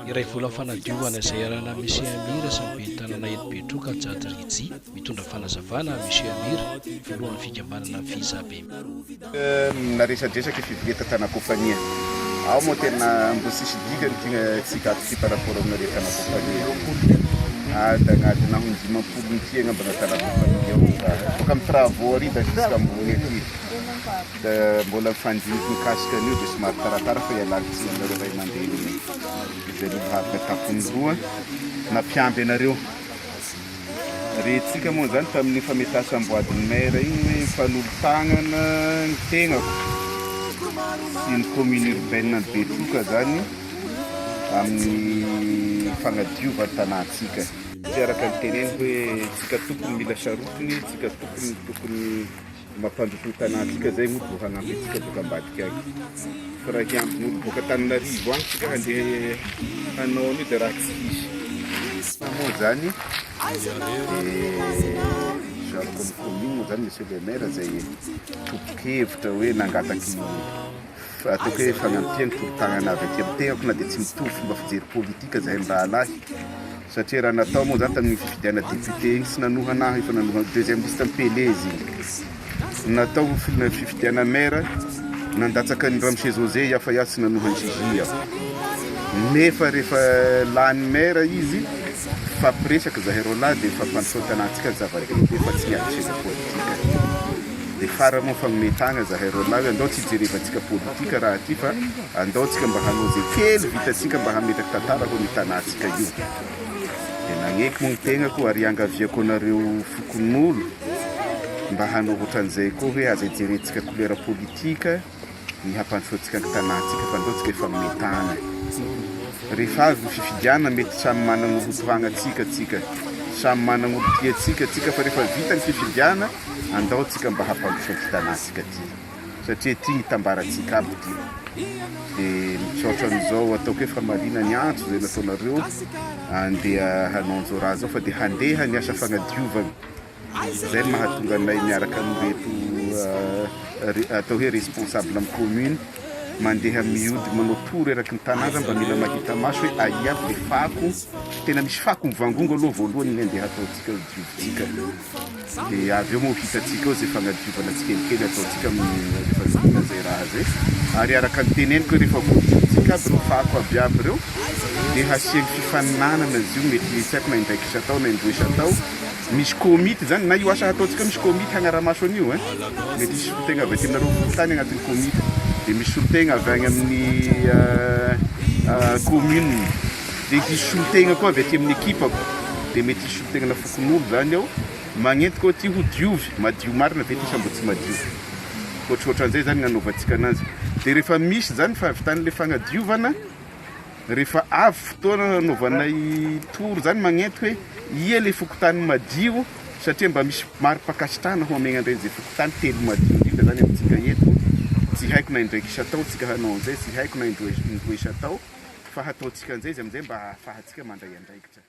Iray volan'ny fanadiovana izay iarahana amin'i Monsieur Amir sy ny ben'ny tanàna eto Betroka Jady Rijy. Mitondra fanazavana Monsieur Amir, filohan'ny fikambanana Fizabe. Naresadresaka i fivoria tantanakofania. Ao moa tena mbo tsisy dikany ty tsika ato ty par rapport aminareo tanakofania. Ady agnady naho ny 50 ny ty angamba na tanakofania ao raha. Boka amy travaux ary da jusque ambony aty. Da mbola mifandiniky mikasika an'io de somary taratara fa ialako tsiny aminareo ray aman-dreny izay nivarotra tampony roa nampiamby anareo. Rentsika moa zany tamin'iny fametraham-boadin'ny maire iny hoe mifanolo-tagnana ny tegnako sy ny commune urbaine an'i Betroka zany amin'ny fagnadiovana tanàntsika. Tsy araka ny teneny hoe tsika tompony mila sarotiny, tsika tompony tokony Mampandroso ny tanàntsika zay moa vao hanampy antsika boaka ambadika agny. Fa raha hiambina olo boaka Antananarivo agny tsika handeha hanao an'io de raha tsy hisy. Fa moa zany de genre comme commune moa zany monsieur le maire zay tompon-kevitra hoe nangataky ataoko hoe fagnampiana tolo-tagnana avy aty amin'ny tegnako na de tsy mitovy fomba fijery politika zahay mirahalahy. Satria raha natao moa zany tamin'iny fifidianana député iny tsy nanohana ahy fa nanohana deuxième liste an'i Pele izy iny. Natao fifidianana maire nandatsaka an'i Ramose José iaho fa iaho tsy nanohana Gigi aho. Nefa rehefa lany maire izy mifampiresaka zahay roalahy dia mifampandroso tanàntsika ny zava-dehibe fa tsy miady seza politika. Dia farany moa mifagnome tagna zahay roalahy hoe andao tsy hijerevantsika politika raha ty fa Andao tsika mba hanao ze kely vitatsika mba hametraky tantara ho ny tanàtsika io. De nagneky moa ny tegnako ary iangaviako anareo fokonolo mba hanao otran'izay koa hoe aza ijerentsika couleur politika ny hampandrosoantsika ny tanàtsika fa andao tsika hifanome tagna. Rehefa avy ny fifidianana mety samy managna olo tohagnatsika tsika, samy managna olo tiatsika tsika fa rehefa vita ny fifidiana andao tsika mba hampandroso an'ity tanàtsika ty. Satria ity itambarantsika aby ity. Dia misaotra an'izao ataoko hoe famaliana ny antso izay nataonareo andeha hanao an'izao raha izao fa dia handeha ny asa fagnadiovana. Izay no mahatonga anay miaraka amin'ireto atao hoe responsable amin'ny commune mandeha miody manao tour eraky ny tanàna mba mila mahita maso hoe aia aby le fako. Tena misy fako mivangongo aloha voalohany ny andeha hataontsika hodiovintsika. Dia avy eo moa ho hitantsika eo izay fagnadiovana tsikelikely ataontsika amin'ny rehefa vita izay raha izay. Ary araka ny teneniko hoe rehefa voadiovintsika aby ireo fako aby aby ireo dia hasiany fifaninanana izy io mety tsy haiko na indraika isan-tao na indroa isan-tao. Misy komity izany na io asa hataontsika io misy komity hagnara-maso an'io ein. Mety hisy solotegna avy aty aminareo fokontany agnatin'ny komity. Dia misy solotegna avy agny amin'ny commune. Dia hisy solotegna koa avy aty amin'ny ekipako. Dia mety hisy solotegnana fokonolona izany ao. Magnenty koa ty ho diovy, madio marina ve ty sa mbo tsy madio? Ohatrohatran'izay zany gnanaovantsika anazy. De rehefa misy zany fahavitan'le fagnadiovana, rehefa avy fotoana hanaovanay tour zany magnenty hoe ia le fokontany madio satria mba misy mari-pankasitrahana ho amegna an'ireny zay fokontany telo madio indrindra zany amintsika eto. Tsy haiko na indraiky isan-tao tsika hanao an'izay, tsy haiko na indroa indroa isan-tao fa hataontsika an'izay izy amin'izay mba ahafahantsika mandray andraikitra.